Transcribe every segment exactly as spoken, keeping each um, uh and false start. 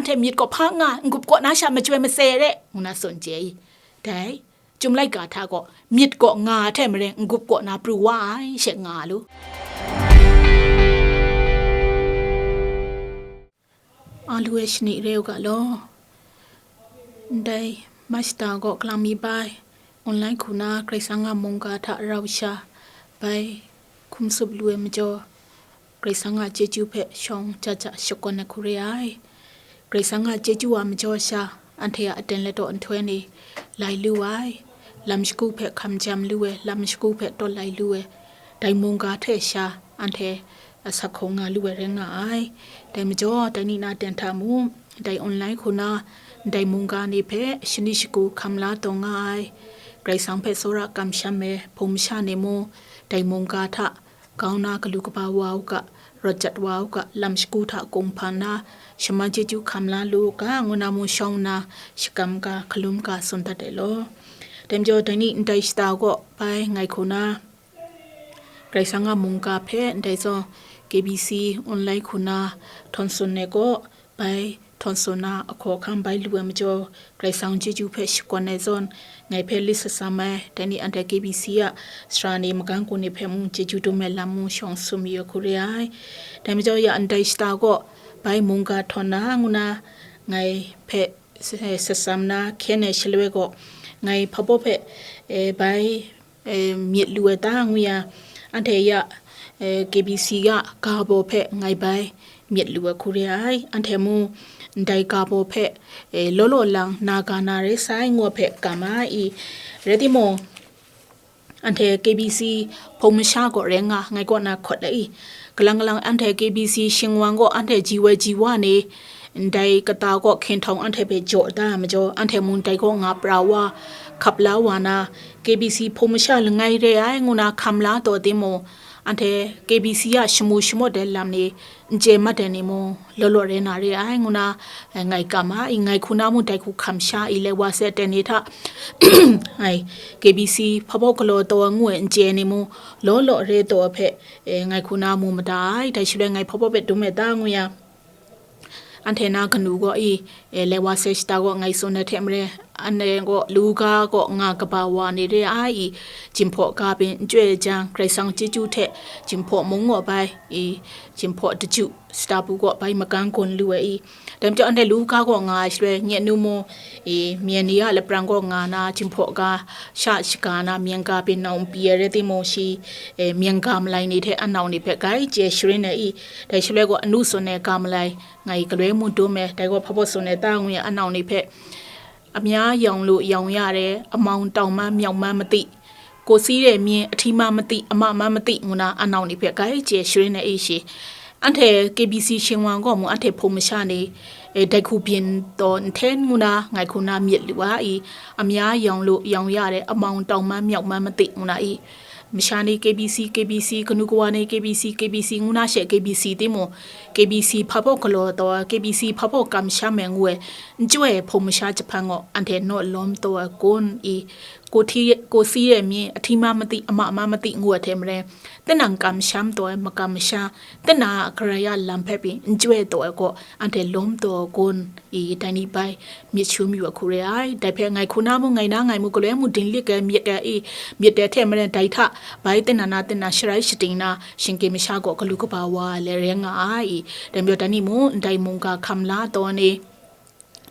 hte myit kaw hpa nga, n-gup kaw na sha majoi masai re, ngu na tsun chye i. Dai, Chyum laika hta gaw myit kaw nga hte maren n-gup kaw na pru wa ai she nga lu. A lu e shani re u ga law. Ndai mashta gaw kalang mi bai, online hku na Karai Kasang a mungga hta rau sha bai hkum tsup lu ai majaw, Karai Kasang a chyeju hpe shawng ja ja shakawn ai hku re ai. Karai Kasang a chyeju a majaw sha, anhte a aten ladaw nhtoi ni lai lu ai, lam shagu hpe hkam jam lu ai, lam shagu hpe taw lai lu ai, dai mungga hte sha anhte asak hkawng nga lu ai rai nga ai. Dai majaw, dai ni na ten hta mu, dai online hku na, dai mungga ni hpe shani shagu hkam la taw nga ai. Karai Kasang hpe tsawra kamsham ai hpung masha ni mung, dai mungga hta, kau na galu kaba wa u ga, rawt jat wa u ga, lam shagu hta gung hpan na, shaman chyeju hkam la lu u ga, ngu na mung shawng nna, shakam ga, hkalum ga, tsun dat ai law. Dai majaw, dai ni ndai shata gaw bai ngai hku na, Karai Kasang a mungga hpe ndai zawn K B C online hku na htawn tsun ai gaw, bai htawn tsun na ahkaw ahkang bai lu ai majaw, Karai Kasang chyeju hpe shakawn ai zawn, ngai hpe lit satsam ai, dai ni anhte K B C a sara ni, magam kaw ni hpe mung chyeju dum ai lam mung shawng sum yu ai hku re ai. Dai majaw, ya ndai shata gaw bai mungga htawn na ngu na ngai hpe, eh, satsam na hkyen ai shaloi gaw, ngai hpa baw hpe, eh, bai eh, myit lu ai ta ngu ya, anhte ya, eh, K B C a ga baw hpe ngai bai myit lu ai hku re ai. Anhte mung ndai ga baw hpe, eh, law law lang na ga na rai sai ngu ai hpe kam ai i. Rai timung, anhte K B C hpung masha gaw rai nga, ngai kaw na hkawt ai i. Kalang kalang anhte K B C shingwang gaw anhte ji woi ji wa ni, ndai kata kaw hkinhtawng anhte hpe jaw da ai majaw, anhte mung dai kaw nga pra wa, hkap la wa na, K B C hpung masha langai re ai ngu na hkam la taw timung, anhte K B C a shamu shamawt ai lam ni n chye mat ai ni mung, law law rai na re ai ngu na, eh, ngai kam ai, ngai hku na mung dai hku hkam sha i, lai wa sai aten ni hta, ai, K B C hpa baw galaw taw ai ngu ai n chye ai ni mung, law law re taw ai hpe, eh, ngai hku na mu mada ai, dai shaloi ngai hpa baw hpe dum ai ta ngu ya. Anhte na kanu gaw i, e, lai wa sai shata gaw ngai tsun ai hte maren, anhte gaw Luka gaw nga kaba wa ni re ai i, Jinghpaw ga pyi n chyoi ai jang, Karai Kasang chyeju hte Jinghpaw mung gaw bai i, Jinghpaw daju shata bu gaw bai magang gun lu ai i, dai majaw anhte Luka gaw nga ai shaloi, nye nu mu i, myen ni a lapran gaw nga na, Jinghpaw ga sha shaga na, myen ga pyi nau n pyi ai rai timung, shi, e, myen ga malai ni hte a nau ni hpe gai chye sharin ai i, dai shaloi gaw anu tsun ai ga malai, ngai galoi mung dum ai, dai gaw hpa baw tsun ai ta ngu ya, a nau ni hpe, amya yawng lu yawng ya re, amawng tau man myawk man mati, ko si re mi ahti man mati, ama man mati, ngu na a nau ni hpe gai chye sharin ai i shi. Anhte K B C shingwang gaw mung anhte hpung masha ni, e, dai hku byin taw nhten ngu na ngai hku na myit lu ai i, amya yawng lu yawng ya re, amawng tau man myawk man mati, ngu na i. Masha ni K B C, K B C, kanu kawa ni K B C, K B C ngu na she K B C timung, K B C hpa baw galaw taw ai, K B C hpa baw kamsham ai ngu ai, n chyoi ai hpung masha jahpan gaw, anhte naw lawm taw ai kun i, ko hti, ko si ai mi, ahti man mati, ama man mati ngu ai hte maren, tinang kamsham taw ai, makam masha, tinang a karaya lam hpe pyi, n chyoi taw ai gaw, anhte lawm taw ai kun, i, dai ni bai myit shu mayu ai hku re ai. Dai hpe ngai hku na mung, ngai na ngai mung, galoi mung dinglik ai myit ai i, myit ai hte maren dai hta bai tinang na tinang sharai shating na, shinggyim masha gaw galu kaba wa ai lai rai nga ai i. Dai majaw dai ni mung, ndai mungga hkam la taw ni,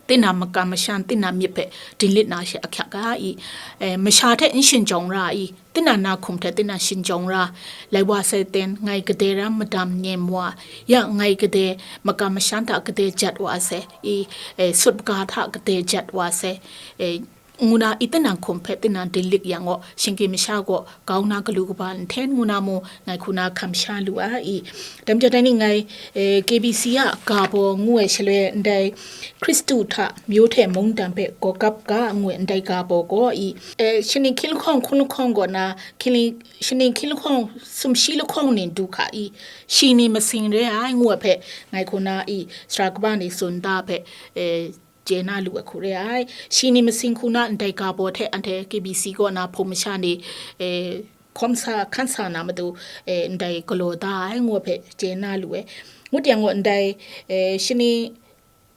tinang makam masha, tinang myit hpe dinglik na she ahkyak ga i. E, masha hte n shinjawng ra i, tinang na hkum hte tinang shinjawng ra, lai wa sai ten, ngai gade ram madam nem wa, ya ngai gade makam mashan hta gade jat wa sai, i, e, sut ga hta gade jat wa sai, e, ngu na i tinang hkum hpe tinang dinglik yang gaw, shinggyim masha gaw kau na galu kaba nhten ngu na mung, ngai hku na hkam sha lu ai i. Dai majaw dai ni ngai, e, K B C a ga baw ngu ai shaloi ndai Hkristu hta myu hte mungdan hpe gawgap ga ngu ai ndai ga baw gaw i, e, shaning hkying lahkawng hkun lahkawng gaw na, hkying shaning hkying lahkawng sumshi lahkawng ning du hka i, shi ni masing re ai ngu ai hpe ngai hku na i, sara kaba ni tsun da hpe, e, chye na lu ai hku re ai. Shi ni masing hku na ndai ga baw hte anhte K B C kaw na hpung masha ni, e, hkawm sa hkan sa na matu, e, ndai galaw da ai ngu ai hpe chye na lu ai. Ngut yang gaw ndai, e, shaning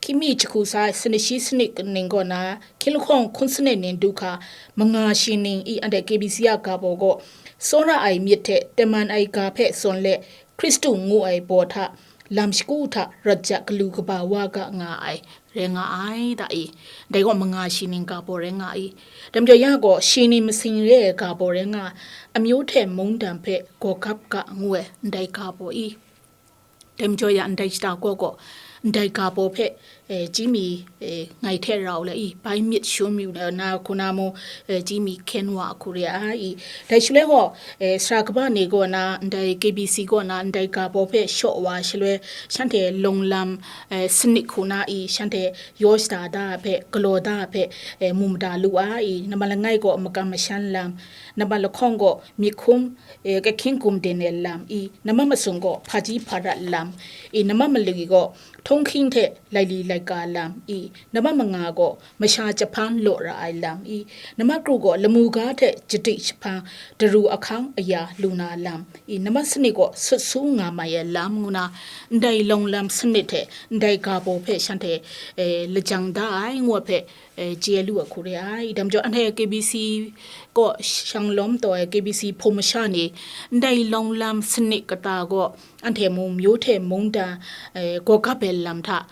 Hkying mi jahku sa ai sanit shi sanit kaning kaw na, hkying lahkawng hkun sanit ning du hkra, manga shi ning i anhte K B C a ga baw gaw, tsawra ai myit hte tengman ai ga hpe zawn let, Hkristu ngu ai baw hta, lam shagu hta rawt ja galu kaba wa ga nga ai, rai nga ai, da i. Dai gaw manga shi ning ga baw rai nga i. Dai majaw ya gaw, shi ning masing re ai ga baw rai nga, amyu hte mungdan hpe gaw gap ga ngu ai, ndai ga baw i. Dai majaw ya ndai shata gaw gaw, ndai ga baw hpe, eh, chyi mi, eh, ngai hte rau la i, bai myit shun mi na hku na mung, eh, chyi mi hkyen wa hku re ai i. Dai shaloi gaw, eh, sara kaba ni gaw na, ndai K B C gaw na, ndai ga baw hpe shaw wa shaloi, shanhte lawng lam, eh, sanit hku na i, shanhte yaw shada da hpe, galaw da hpe, eh, mu mada lu ai i. Nama langai gaw makam mashan lam, nama lahkawng gaw myit hkum, eh, kahkying gum den ai lam i, nama masum gaw hpaji hparat lam i, nama malwi gaw htunghking hte laili laika lam i, nama manga gaw masha jahpan law ra ai lam i, nama kru gaw lamu ga hte jadi jahpang daru ahkang aya lu na lam i, nama sanit gaw sut su nga mai ai lam ngu na, ndai lawng lam sanit hte ndai ga baw hpe shanhte, eh, lajang da ai ngu ai hpe, eh, chye lu ai hku re ai. Dai majaw anhte K B C kaw shang lawm taw ai K B C hpung masha ni, ndai lawng lam sanit kata gaw anhte mung myu hte mungdan, eh, gaw gap ai lam hta,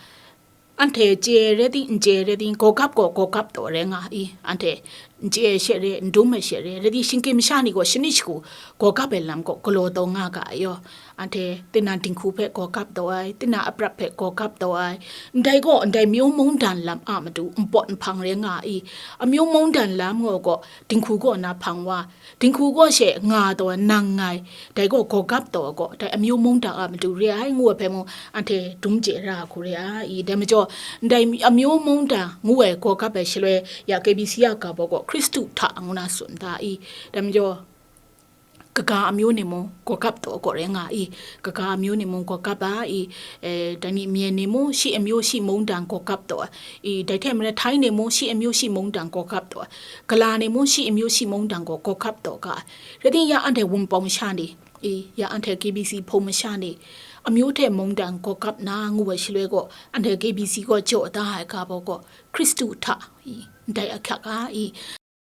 anhte chye rai ting, n chye rai ting, gaw gap gaw gaw gap taw rai nga i, anhte n chye ai she re, n dum ai she re, rai ting, shingkim masha ni gaw shani shagu gaw gap ai lam gaw galaw taw nga ga ai yaw, anhte tinang dinghku hpe gaw gap taw ai, tinang aprap hpe gaw gap taw ai, ndai gaw ndai myu mungdan lam a matu npawt nhpang rai nga i, amyu mungdan lam gaw gaw dinghku gaw na hpang wa, dinghku gaw she nga taw ai nang ngai, dai gaw gaw gap taw ai gaw, dai amyu mungdan a matu re ai ngu ai hpe mung, anhte dum chye ra ai hku re ai i. Dai majaw, ndai amyu mungdan ngu ai gaw gap ai shaloi, ya K B C a ga baw gaw Hkristu hta ngu na tsun da i. Dai majaw, kaga amyu ni mung gaw gap taw ai gaw rai nga i, kaga amyu ni mung gaw gap ai i, eh, dai ni myen ni mung shi amyu shi mungdan gaw gap taw ai i, dai hte maren Htai ni mung shi amyu shi mungdan gaw gap taw ai, Kala ni mung shi amyu shi mungdan gaw gaw gap taw ga ai. Rai ting, ya anhte Wunpawng sha ni i, ya anhte K B C hpung masha ni, amyu hte mungdan gaw gap na ngu ai shaloi gaw, anhte K B C gaw jaw da ai ga baw gaw, Hkristu hta i, ndai ahkyak ai i,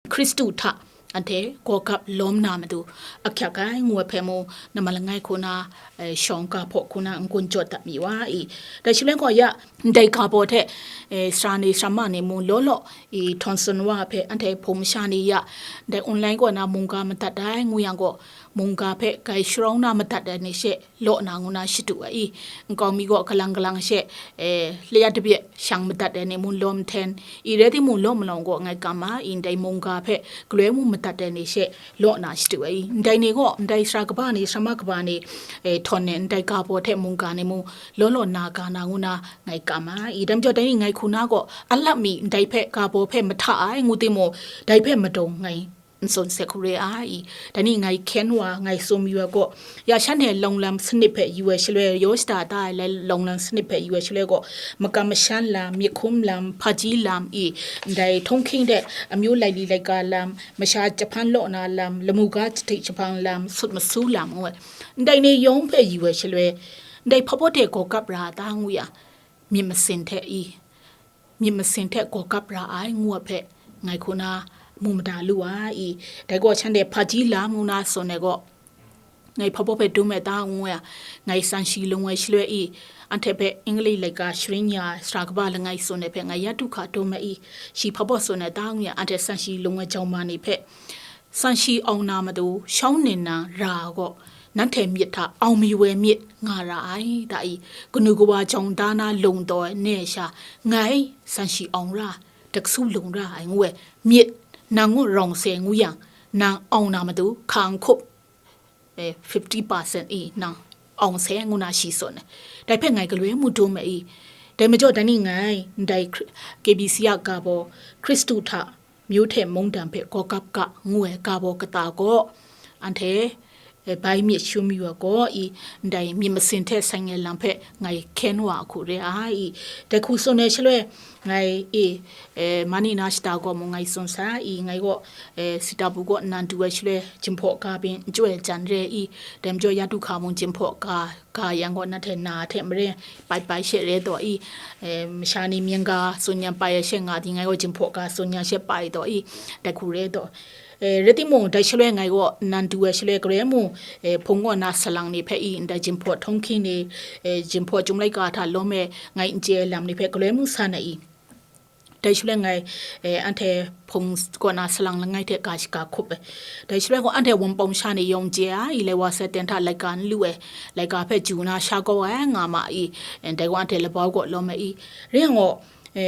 Hkristu hta anhte gaw gap lawm na matu ahkyak ai ngu ai hpe mung, nama langai hku na, eh, shawng ga hpaw hku na n-gun jaw dat mi wa i. Dai shaloi gaw ya, ndai ga baw hte, eh, sara ni sara ma ni mung law law i, htawn tsun wa hpe anhte hpung masha ni ya, ndai online kaw na mungga madat ai ngu yang gaw, mungga hpe grai sharawng na madat ai ni she, law na ngu na shadu ai i, nkau mi gaw kalang kalang she, eh, laya dabye shang madat ai ni mung lawm hten i, rai timung, law malawng gaw ngai kam ai i, ndai mungga hpe galoi mung madat ai ni she law na shadu ai i, ndai ni gaw ndai sara kaba ni, sara ma kaba ni, eh, htawn ai ndai ga baw hte mungga ni mung law law na ga na ngu na ngai kam ai i. Dai majaw dai ni ngai hku na gaw, a lap mi ndai hpe ga baw hpe mahta ai ngu timung, dai hpe madung ngai n tsun sai hku re ai i. Dai ni ngai hkyen wa, ngai tsun yu ai gaw, ya shanhte lawng lam sanit hpe yu ai shaloi, yaw shada da ai lai lawng lam sanit hpe yu ai shaloi gaw, makam mashan lam, myit hkum lam, hpaji lam i, ndai htunghking de amyu laili laika lam, masha jahpan law na lam, lamu ga jahti jahpang lam, sut masu lam ngu ai. Ndai ni yawng hpe yu ai shaloi, ndai hpabaw de gaw gap ra ta ngu yang, myit masin hte i, myit masin hte gaw gap ra ai ngu ai hpe ngai hku na mu mada lu ai i. Dai gaw shanhte hpaji lam ngu na tsun ai gaw, ngai hpabaw hpe dum ai ta ngu yang, ngai tsan shi lung ai shaloi i, anhte hpe English laika sharin ya ai sara kaba langai tsun ai hpe ngai ya du hkra dum ai i, shi hpabaw tsun ai ta ngu yang, anhte tsan shi lung ai jau ma ni hpe, tsan shi awng na matu, shawng nin nang ra ai gaw, nanhte myit hta awng mayu ai myit nga ra ai, da i, kanu kawa jawng da na lung taw ai ne sha, ngai tsan shi awng ra, daksu lung ra ai ngu ai, myit nang rawng se ngu yang, nang awng na matu, hka n hkup, eh, fifty percent i, nang awng se ngu na shi tsun ai. Dai hpe ngai galoi mu dum ai i. Dai majaw dai ni ngai, ndai Hkri-, K B C a ga baw, Hkristu hta myu hte mungdan hpe gaw gap ga ngu ai ga baw kata gaw, anhte E, bai myit shum yu ai gaw i, ndai myit masin hte seng ai lam hpe ngai hkyen wa a hku re ai i, dai hku tsun ai shaloi, ngai i, e, mani na shata gaw mung ngai tsun sa i, ngai gaw, e, sita bu kaw nnan du ai shaloi, jinghpaw ga byin n chyoi ai jan re i, dai majaw ya du hka mung jinghpaw ga, ga yang gaw nanhte na hte maren, pai pai she re taw i, e, masha ni mying ga tsun yan pai ai she nga di, ngai gaw jinghpaw ga tsun yan she pai taw i, dai hku re taw. E, rai timung, dai shaloi ngai gaw nnan du ai shaloi galoi mung, e, hpung kaw na salang ni hpe i, ndai jinghpaw htunghking ni, e, jinghpaw chyum laika hta lawm e ngai n chye ai lam ni hpe galoi mung san ai i, dai shaloi ngai, e, anhte hpung kaw na salang langai hte ga shaga hkup ai. Dai shaloi gaw anhte wunpawng sha ni yawng chye ai, i lai wa sai ten hta laika n lu ai, laika hpe ju na sha kau ai nga ma i, e, dai gaw anhte labau kaw lawm ai i, rai yang gaw, e,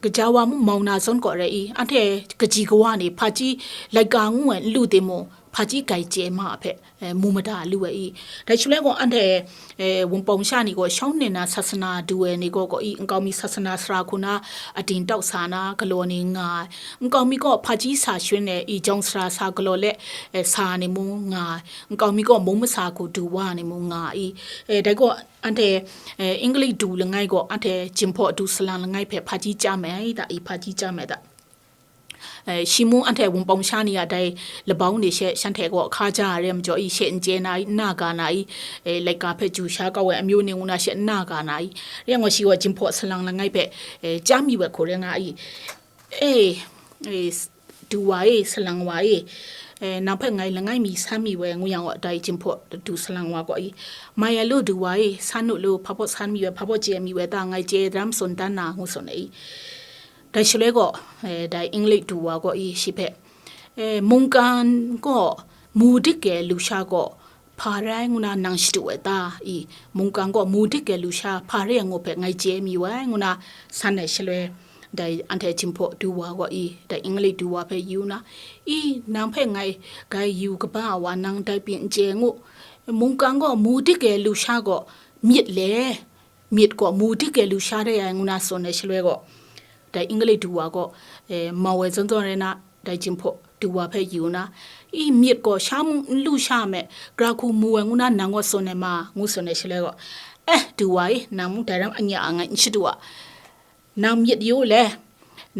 Kaja wa mung mau na zawn kaw rai i, anhte kaji kawa ni hpaji laika ngu ai n lu timung, hpaji grai chye ma a hpe, e, mu mada lu ai i. Dai shaloi gaw anhte, e, wunpawng sha ni gaw shawng nna sasana du ai ni gaw gaw i, nkau mi sasana sara hku na ating tau sa na galaw ni nga ai. Nkau mi gaw hpaji sa sharin ai i, jawng sara sa galaw let, e, sa ni mung nga ai. Nkau mi gaw mung masa hku du wa ni mung nga ai i. E, dai gaw Anhte, e, Inglik du langai gaw, anhte jinghpaw du salang langai hpe hpaji chyam ai da, i hpaji chyam ai da. E, shi mung anhte wunpawng sha ni a dai labau ni she shanhte gaw hka ja ai re majaw i, she n chye na i, n na ga na i, e, laika hpe ju sha kau ai amyu ni ngu na she n na ga na i, rai yang gaw shi gaw jinghpaw salang langai hpe, e, chyam yu ai hku rai nga i, E, e, s-, du wa e, salang wa e, e, nang hpe ngai langai mi san mi wai ngu yang gaw, dai jinghpaw du salang wa gaw i, mai ai lu du wa e, san nu lu, hpa baw san mi wai, hpa baw chye mi wai ta, ngai chye daram tsun dan na, ngu tsun ai i. Dai shaloi gaw, e, dai Inglik du wa gaw i, shi hpe, e, mungkan gaw mu dik ai lusha gaw, hpa rai ngu na nang shadu ai ta i, mungkan gaw mu dik ai lusha hpa re ai ngu hpe ngai chye mi wai ngu na san ai shaloi, dai anhte jinghpaw du wa gaw i, dai Inglik du wa hpe yu na, i, nang hpe ngai grai yu kaba ai wa nang dai pyi n chye ngu, mungkan gaw mu dik ai lusha gaw myit le, myit gaw mu dik ai lusha re ai ngu na tsun ai shaloi gaw, dai Inglik du wa gaw, e, mau ai zawn zawn rai na, dai jinghpaw du wa hpe yu na, i myit gaw sha mung n lu sha me, gara hku mu ai ngu na nang gaw tsun ai ma, ngu tsun ai shaloi gaw, eh, du wa e, nang mung dai ram anya a ngai n shadu a, nang myit yu le,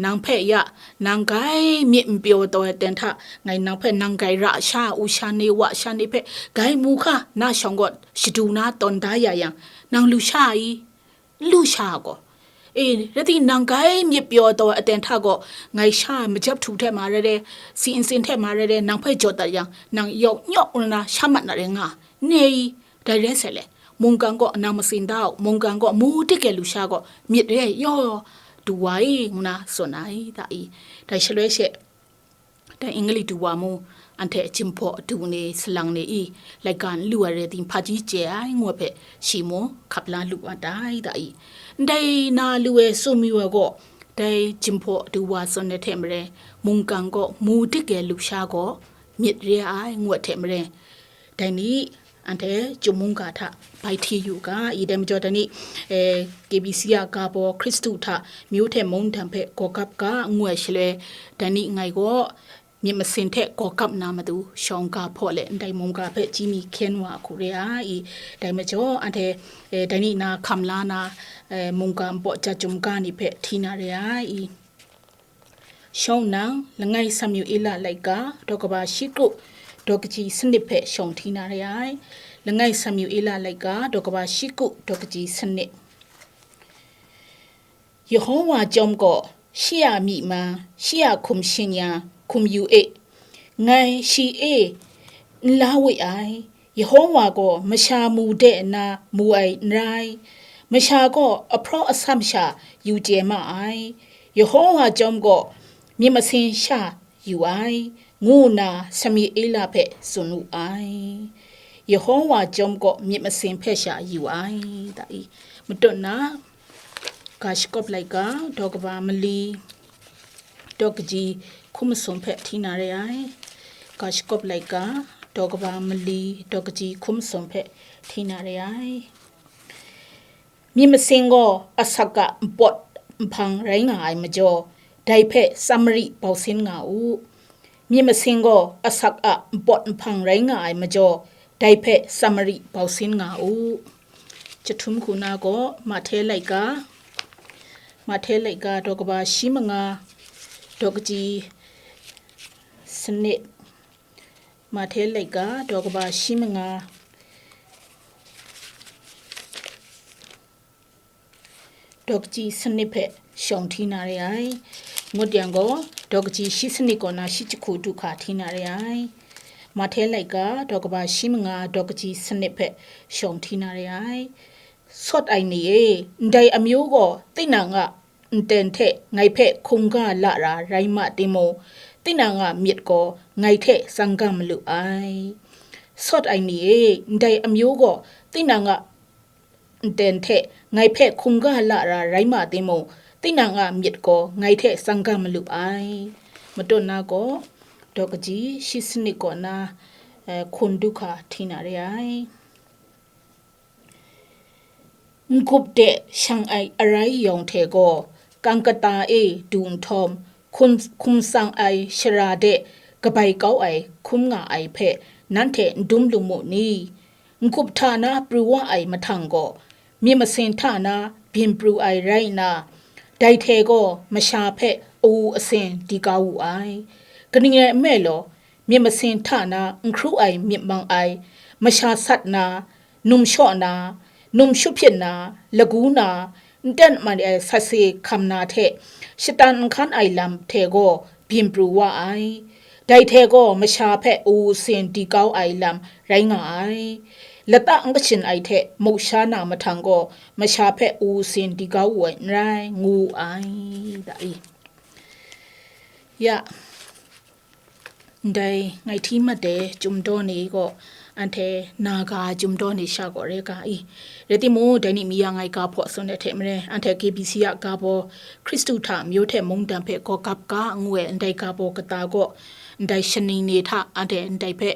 nang hpe ya, nang grai myit n pyaw taw ai ten hta, ngai nang hpe nang grai ra sha, u sha ni, wa sha ni hpe grai mu hka, na shawng gaw shadu na tawn da ya yang, nang lu sha i? N lu sha gaw, e, rai timung nang grai myit pyaw taw ai aten hta gaw, ngai sha ai majap htu hte ma rai re, si nsin hte ma rai re, nang hpe jaw dat yang, nang yawk nyawk nna sha mat na rai nga, ne i, dai rai sai le, mungkan gaw nang matsin da u, mungkan gaw mu dik ai lusha gaw myit re ai yaw, du wa i, ngu na tsun ai, da i, dai shaloi she, Dai Inglik du wa mung, anhte jinghpaw du ni, salang ni i, laika n lu ai rai timung, hpaji chye ai ngu ai hpe, shi mung hkap la lu wa tai da i. Ndai na lu ai tsun mayu ai gaw, dai jinghpaw du wa tsun ai hte maren, mungkan gaw mu dik ai lusha gaw myit re ai ngu ai hte maren, Dai ni, anhte Chyum mungga hta bai hti yu ga, i dai majaw dai ni, eh, K B C a ga baw Hkristu hta myu hte mungdan hpe gaw gap ga ngu ai shaloi, dai ni ngai gaw myit masin hte gaw gap na matu, shawng ga hpaw let ndai mungga hpe chyi mi hkyen wa hku re ai, i dai majaw, anhte, eh, dai ni na hkam la na, eh, mungga npaw ja chyum ga ni hpe hti na re ai, i. Shawng nnan, langai Samuela laika, daw kaba shi kru, daw kaji sanit hpe shawng hti na re ai. Langai Samuela laika, daw kaba shi kru, daw kaji sanit. Yehowa chyawm gaw, shi a myi ma, shi a hkum shin ya, hkum yu e. Ngai shi e n la we ai. Yehowa gaw masha mu de nna mu ai n rai, masha gaw ahpraw asam sha yu chye ma ai, Yehowa chyawm gaw myit masin sha yu ai, ngu nna Samuela hpe tsun wu ai. Yehowa chyawm gaw myit masin hpe sha yu ai, da i. Matut na, Ga shakawp laika, daw kaba mali, daw kaji hkum masum hpe hti na re ai. Ga shakawp laika, daw kaba mali, daw kaji hkum masum hpe hti na re ai. Myit masin gaw asak a npawt nhpang rai nga ai majaw, dai hpe tsam mari bau sin nga u. Myit masin gaw asak a npawt nhpang rai nga ai majaw, dai hpe Samari bau sin nga u. Jahtum hku na gaw Mahte laika, Mahte laika daw kaba shi manga, daw kaji sanit, Mahte laika daw kaba shi manga, daw kaji sanit hpe shawng hti na re ai. Ngut yang gaw, daw kaji shi sanit kaw na shi jahku du hka hti na re ai. Mahte laika daw kaba shi manga, daw kaji sanit hpe shawng hti na re ai. Sawt ai ni e, ndai amyu gaw tinang a nten hte ngai hpe hkungga la ra rai ma timung, tinang a myit gaw ngai hte tsang ga malu ai. Sawt ai ni e, ndai amyu gaw tinang a nten hte ngai hpe hkungga la ra rai ma timung, tinang a myit gaw ngai hte tsang ga malu ai. Matut na gaw, daw kaji shi sanit kaw na, eh, hkun du hka hti na re ai. N-gup de shang ai arai yawng hte gaw, kang kata e du nhtawm, hkum, hkum tsang ai shara de kabai kau ai hkum nga ai hpe nanhte n dum lu mu ni? N-gup hta na pru wa ai mahtang gaw, myit masin hta na byin pru ai rai nna, dai hte gaw masha hpe awu asin di kau wu ai. Kaning rai nme law, myit masin hta na n hkru ai myit mang ai, masha sat na, num shaw na, num shu hpyit na, lagu na, n ten mat ai sat se hkam na hte, shatan n hkan ai lam hte gaw byin pru wa ai. Dai hte gaw masha hpe awu asin di kau ai lam rai nga ai. Lata n kashin ai hte muk sha na mahtang gaw, masha hpe awu asin di kau wu ai n rai, ngu wu ai, da i. Ya, ndai ngai hti mat de chyum daw ni gaw, anhte na ga ai chyum daw ni sha gaw re ga i. Rai timung, dai ni mi ya ngai ga hpaw tsun ai hte maren, anhte K B C a ga baw, Hkristu hta amyu hte mungdan hpe gaw gap ga ngu ai ndai ga baw kata gaw, ndai shaning ni hta anhte ndai hpe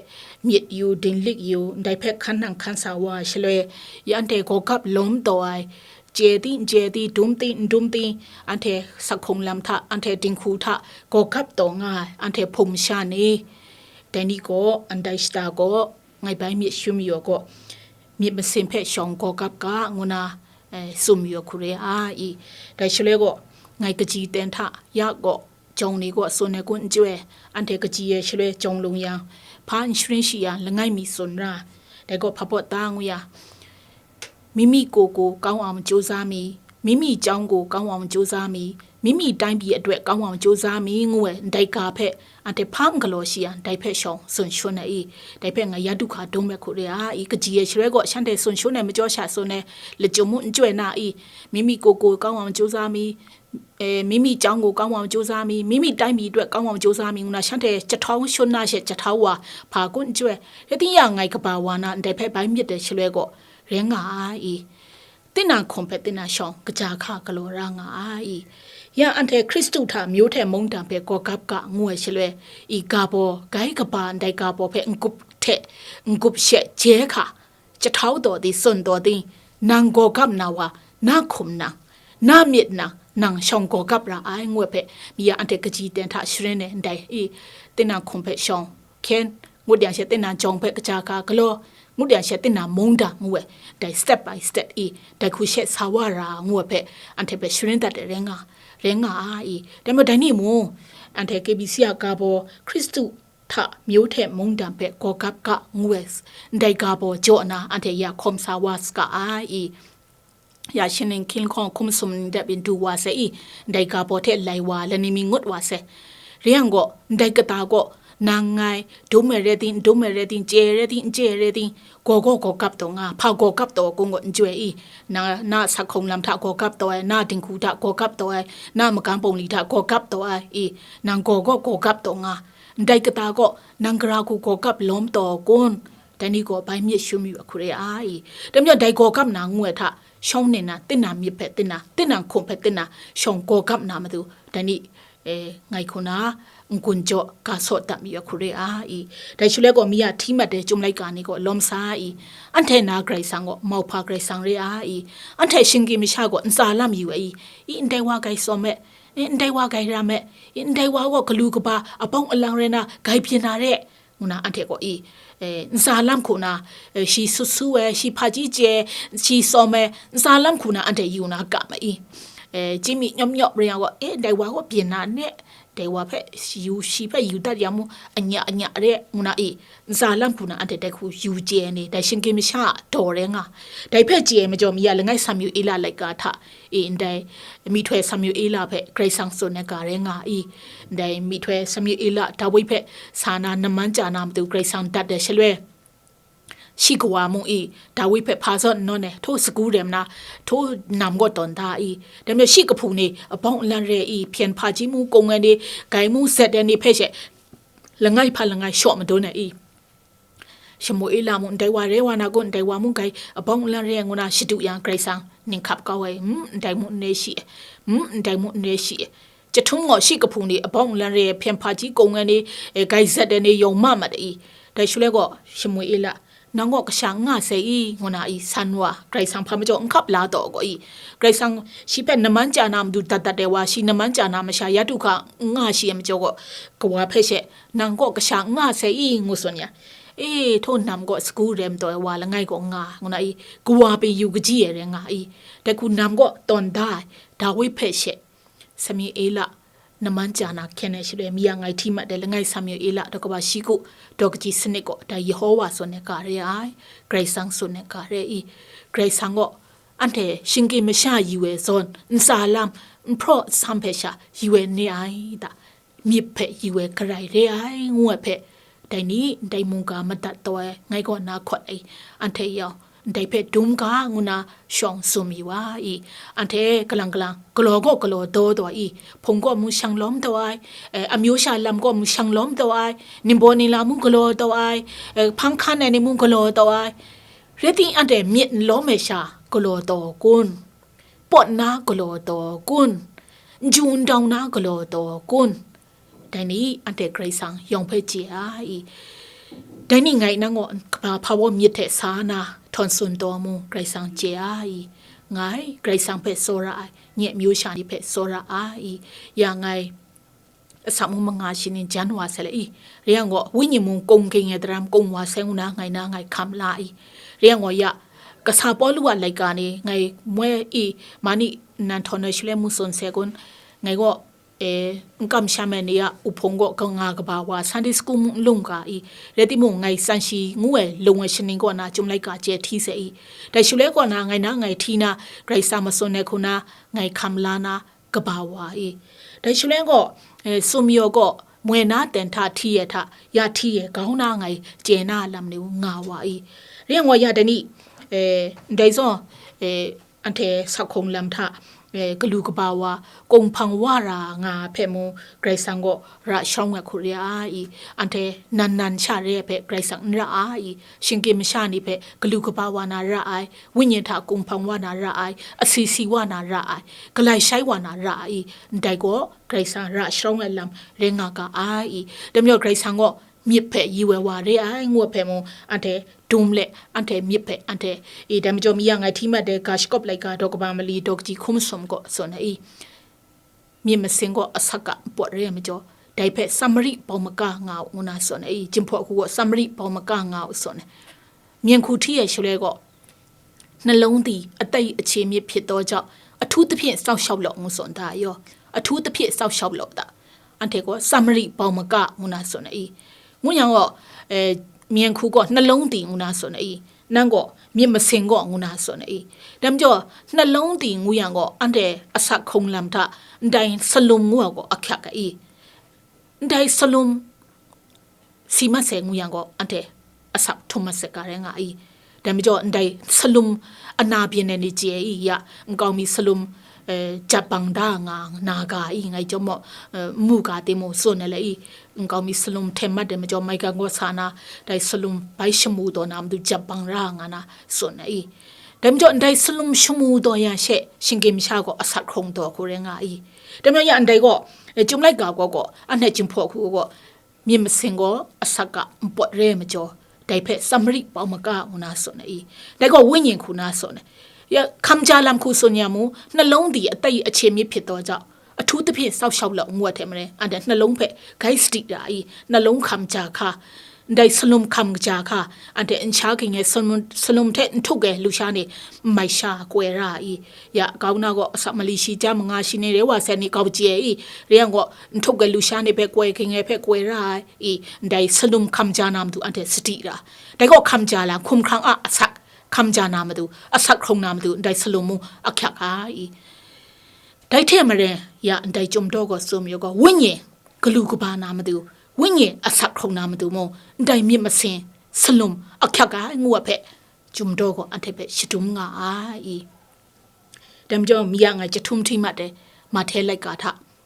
myit yu, dinglik yu, ndai hpe hkan nang hkan sa wa ai shaloi, ya anhte gaw gap lawm taw ai, chye di, n chye di, dum di, n dum di, anhte sakhung lam hta, anhte dinghku hta, gaw gap taw nga ai, anhte hpung masha ni, dai ni gaw, ndai shata gaw, ngai bai myit shum yu ai gaw, myit masin hpe shawng gaw gap ga, ngu na, eh, tsun yu ai hku re ai. Dai shaloi gaw, ngai kaji ten hta, ya gaw, jawng ni gaw tsun ai kun n chyu ai, anhte kaji ai shaloi jawng lung yang, hpa n sharin shi yang, langai mi tsun ra, dai gaw hpa pawt ta ngu ya, မိမိကိုယ်ကို ကောင်းအောင် ကြိုးစားမည်၊ မိမိကျောင်းကို ကောင်းအောင် ကြိုးစားမည်၊ မိမိတိုင်းပြည်အတွက် ကောင်းအောင် ကြိုးစားမည် ငို့ဝဲ ဒိုင်ကာဖက် အန်တေဖမ်းကလော်ရှိရန် ဒိုင်ဖက်ရှောင် စွန်ရှုံးနေ၏၊ ဒိုင်ဖက်ငါ ရတုခါ ဒုံးမဲ့ခုတ်ရရ 이 ကကြည်ရဲ့ ရှရဲကော့ ရှမ်းတဲ စွန်ရှုံးနေ မကြောက်ရှာ စွန်နေ လကြုံမှု အကြွဲ့နာ 이 မိမိကိုယ်ကို ကောင်းအောင် ကြိုးစားမည်၊ အဲ၊ မိမိကျောင်းကို ကောင်းအောင် ကြိုးစားမည်၊ မိမိတိုင်းပြည်အတွက် ကောင်းအောင် ကြိုးစားမည် ငုနာ ရှမ်းတဲ ချက်ထောင်း ရှုံးနာ ရှက် ချက်ထောင်းဝါ ဖာကွန်း အကြွဲ့ ရသင်ရ ငိုင်ကပါဝါနာ ဒိုင်ဖက် ဘိုင်းမြစ်တဲ့ ရှရဲကော့ ရဲငါ 이 သင့်နာခုံဖက်သင့်နာရှောင် ကကြာခါကလော်ရငါ 이 ယန်အန်ထဲ ခရစ်တုထ မျိုးထဲမုန်းတံ ဖဲ ကော်ကပ်က ငိုဝဲရှလွဲ 이 ဂါဘော် ဂိုင်းကပါ ဒိုင်ဂါဘော်ဖဲ ငကုပ်ထဲ ငကုပ်ရှဲ ကျဲခါ ချက်ထောင်းတော်သည် စွန့်တော်သည် နံကော်ကပ်နာဝါ နခုံနံ နမြစ်နံ နံရှောင်ကော်ကပ်ရအိုင် ငွေ့ဖဲ မီယန်အန်ထဲ ကကြည်တဲထ ရှရင်းနဲ့ ဒိုင် 이 သင့်နာခုံဖက်ရှောင် ခဲ ငုတ်ယန်ရှဲသင့်နာကြောင်ဖဲ ကကြာခါကလော် ငုတ်ယန်ရှဲသင့်နာမုန်းတံ ငွေ့ ဒိုင် step by step အီ ဒိုင်ခုရှဲဆာဝါရာ ငွေ့ဖဲ အန်ထဲဖဲ ရှရင်းတတ်တဲ့ ရဲငါ ရဲငါ 이 ဒါပေမဲ့ ဒိုင်နီမူ အန်ထဲ KBC အကားပေါ် ခရစ်တုထ မျိုးထဲမုန်းတံ ဖဲ ကော်ကပ်က ငွေ့ ဒိုင်ကားပေါ် ကြော်နာ အန်ထဲ ရခုံဆာဝါစက 이 ရရှင်းလင်းခင်းခေါင်ခုံစုံတဲ့ပင်တူဝါစဲ 이 ဒိုင်ကားပေါ်ထဲ လိုက်ဝါ လနမီငုတ်ဝါစဲ ရန်ကော ဒိုင်ကတာကော နံငိုင် ဒုံးမဲရဲသင် ဒုံးမဲရဲသင် ကျဲရဲသင် ကျဲရဲသင် ကော်ကော်ကော်ကပ်တော့ငါ ဖာကော်ကပ်တော့ ကုန်းကော့ အကြွဲ့ 이 နံ နံစခုံလမ်ထ ကော်ကပ်တော့ နံဒင်ခူထ ကော်ကပ်တော့ နံမကန်းပုံလီထ ကော်ကပ်တော့ 이 နံကော်ကော်ကော်ကပ်တော့ငါ ဒိုင်ကတာကော နံကရာကူကော်ကပ် လောမ်တော့ ကုန်း တနည်းကော ဘိုင်းမြစ်ရှုံးယူအခုရဲ 이 တမျိုး ဒိုင်ကော်ကပ်နာ ငွေ့ထ ရှောင်းနေနာ သင့်နာမြစ်ဖက် သင့်နာ သင့်နာခုံဖက် သင့်နာ ရှောင်းကော်ကပ်နာမသူ တနည်း အဲ ငိုင်ခုနာ ငကွန်ကြော့ ကားဆော့တပ်မီအခုရဲ 이 ဒိုင်ရှုလဲကော မီယထီမတ်တဲ ကျုံလိုက်ကာနေကော လောမ်စာ 이 အန်ထဲနာ ဂရိတ်ဆန်ကော မောက်ဖာ ဂရိတ်ဆန်ရဲ 이 အန်ထဲ ရှင်ကီမရှာကော အန်စာလမ်ယူ 이 အန်တဲဝါ ဂိုင်စော်မဲ့ E, ndai wa gai ra me, e, ndai wa gaw galu kaba abawng alang rai na gai byin na re, ngu na anhte gaw i, e, ntsa lam hku na, e, shi sut su ai, shi hpaji chye, shi tsawm ai, ntsa lam hku na anhte yu na ga ma i. E, chyi mi nyawp nyawp rai yang gaw, e, ndai wa gaw byin na ne, ndai wa hpe yu, shi hpe yu dat yang mu, anya anya re, ngu na i, ntsa lam hku na anhte dai hku yu chye ai ni, dai shinggyim masha a daw rai nga. Dai hpe chye ai majaw mi a langai Samuela laika hta, e, ndai myihtoi Samuela hpe Karai Kasang tsun ai ga rai nga i, ndai myihtoi Samuela Dawi hpe sa na naman chya na matu Karai Kasang dat ai shaloi, shi kawa mung i, Dawi hpe hpa zawn n nawn ai, htaw sagu rem na, htaw nam gaw tawn da i, dai majaw shi kahpu ni, abawng alan re i, hpyen hpaji mung kung ai ni, gai mung zet ai ni hpe she, langai hpa langai shaw madun ai i, Samuela mung ndai wa re wa na kun, ndai wa mung gai abawng alan re ai ngu na shadu yang Karai Kasang ninghkap kau ai, mm, ndai mung n re shi, mm, ndai mung n re shi. Chyahtum gaw shi kahpu ni abawng alan re ai hpyen hpaji kung ai ni, e, gai zet ai ni yawng ma mat ai i. Dai shaloi gaw Samuela, nang gaw kasha n nga sai i, ngu na i san wa, Karai Kasang hpa majaw n hkap la taw gaw i. Karai Kasang shi hpe naman chya na matu dat dat ai wa, shi naman chya na masha ya du hka n nga shi ai majaw gaw, kawa hpe she, nang gaw kasha n nga sai i, ngu tsun ya. E, htaw nam gaw sagu rem taw ai wa langai gaw nga, ngu na i, kawa pyi yu kaji ai rai nga i, dai hku nam gaw tawn da ai, Dawi hpe she, Samuela naman chya na hkyen ai shaloi, mi a ngai hti mat ai langai Samuela daw kaba shi ku, daw kaji sanit gaw, dai Yehowa tsun ai ga re ai, Karai Kasang tsun ai ga re i, Karai Kasang gaw anhte shinggyim masha yu ai zawn, ntsa lam, nhpraw nsam hpe sha yu ai ni ai ta? Myit hpe yu ai garai re ai, ngu ai hpe, dai ni ndai mungga madat taw ai ngai gaw na hkawt ai, anhte yawng ndai hpe dum ga ngu na shawng tsun yu wa i, anhte kalang kalang galaw gaw galaw daw taw i, hpung gaw mung shang lawm taw ai, eh, amyu sha lam gaw mung shang lawm taw ai, ningbaw ningla mung galaw taw ai, eh, hpang hkan ai ni mung galaw taw ai, rai timung, anhte myit n lawm ai sha galaw taw kun? Pawt na galaw taw kun? N ju n dau na galaw taw kun? Dai ni anhte Karai Kasang yawng hpe chye ai i. Dai ni ngai nang gaw kaba hpa baw myit hte sa na htawn tsun taw mu, Karai Kasang chye ai i. Ngai Karai Kasang hpe tsawra ai, nye myu sha ni hpe tsawra ai i. Ya ngai asak mung manga shi ning jan wa sai le i. Rai yang gaw, wenyi mung kung ging ai daram kung wa sai ngu na ngai na ngai hkam la i. Rai yang gaw, ya, kasa Pawlu a laika ni ngai moi i, ma ni nnan htawn ai shaloi mung tsun sai kun, ngai gaw, e, n kamsham ai ni a uhpung gaw kanga kaba wa, Sunday school mung n lung ga i. Rai timung, ngai tsan shi ngu ai lung ai shaning kaw na chyum laika chye hti sai i. Dai shaloi kaw na ngai na ngai hti na, Karai Kasang matsun ai hku na ngai hkam la na, kaba wa i. Dai shaloi gaw, eh, sumyaw gaw moi na ten hta hti ai hta, ya hti ai grau na ngai chye na lam ni nga wa i. Rai yang gaw ya dai ni, eh, ndai zawn, eh, anhte sak hkawng lam hta, eh, galu kaba wa, kung hpang wa ra nga hpe mung, Karai Kasang gaw ra sharawng ai hku re ai i, anhte nan nan sha re ai hpe Karai Kasang n ra ai i, shinggyim masha ni hpe galu kaba wa na ra ai, wenyi hta kung hpang wa na ra ai, asi si wa na ra ai, galai shai wa na ra ai i, ndai gaw Karai Kasang ra sharawng ai lam rai nga ga ai i, dai majaw Karai Kasang gaw myit hpe yu ai wa re ai, ngu ai hpe mung, anhte dum let, anhte myit hpe, anhte i, dai majaw mi yang ngai hti mat ai ga shakawp laika daw kaba mali daw kaji hkun masum gaw tsun ai i. Myit masin gaw asak a npawt re ai majaw, dai hpe Samari bau maka nga u, ngu na tsun ai i, Jinghpaw hku gaw Samari bau maka nga u tsun ai. Myen hku hti ai shaloi gaw, နှလုံးသည် အသက်၏အခြေမြစ်ဖြစ်သောကြောင့် အထူးသဖြင့် စောင့်ရှောက်လော့ ngu tsun da ai yaw, အထူးသဖြင့် စောင့်ရှောက်လော့ da. Anhte gaw Samari bau maka ngu na tsun ai i. Ngu yang gaw, eh, myen hku gaw နှလုံးသည် ngu na tsun ai i. Nang gaw myit masin gaw ngu na tsun ai i. Dai majaw, နှလုံးသည် ngu yang gaw, anhte asak hkawng lam hta ndai salum ngu ai gaw ahkyak ai i. Ndai salum si mat sai ngu yang gaw, anhte asak htum mat sai ga rai nga ai i. Dai majaw, ndai salum ana byin ai ni chye ai i, ya, nkau mi salum, eh, jat bang da nga, na ga ai i, ngai chyawm maw, eh, n mu ga timung, tsun ai le i, nkau mi salum hten mat ai majaw, maigan gaw sa na, dai salum bai shamu taw na matu jat bang ra nga na, tsun ai i. Dai majaw, ndai salum shamu taw ya she, shinggyim masha gaw asak hkrung taw hku rai nga ai i. Dai majaw, ya ndai gaw, eh, Chyum laika gaw gaw, anhte Jinghpaw hku gaw, myit masin gaw asak a npawt re ai majaw, dai hpe Samari bau maka ngu na tsun ai i. Dai gaw wenyi hku na tsun ai. Ya, hkam ja lam hku tsun ya mu, နှလုံးသည် အသက်၏အခြေမြစ်ဖြစ်သောကြောင့်, အထူးသဖြင့် စောင့်ရှောက် law အငိုတ်ထဲမှာလည်း အန်တဲ့နှလုံးဖက် ဂိုက်စတိတာ ii, နှလုံးခမ်ကြာခါ, ဒိုင်စလုမ်ခမ်ကြာခါ, အန်တဲ့ အင်ချာကင်ရဲ့ စလုမ်, စလုမ်ထဲ အထုပ်ကဲ လူရှားနေ မိုင်ရှာကွယ်ရ ii, ရကောင်းနာကို အစမလီရှိကြမငါရှိနေတယ် ဝါဆယ်နှစ်ကောက်ကျဲ ii, ရန်ကို အထုပ်ကဲ လူရှားနေဖက်ကွယ်ခင်ရဲ့ဖက်ကွယ်ရ ii, ဒိုင်စလုမ်ခမ်ကြာနာမတူ အန်တဲ့ စတိတာ, ဒိုင်ကို ခမ်ကြာလာ ခုမ်ခရံအာအစက် ခမ်ကြာနာမတူ အစက်ခုံနာမတူ ဒိုင်စလုမ်မူ အချက်ခါ ii, ဒိုင်ထဲမှာလည်း ရန်ဒိုင်ကျုံတော့ကို စုံမျိုးကို ဝိညာဉ် ကလူကဘာနာမတူ ဝိညာဉ် အစက်ခုံနာမတူမို့ ဒိုင်မျက်မစင် စလုမ် အချက်ခါ ငိုတ်ဖက် ကျုံတော့ကို အထဲဖက် ရှတုံးငါ ii, တမ်ကြောင့် မီးရငါ ကျထုံးထီးမှတ်တယ် မထဲလိုက်ကာထ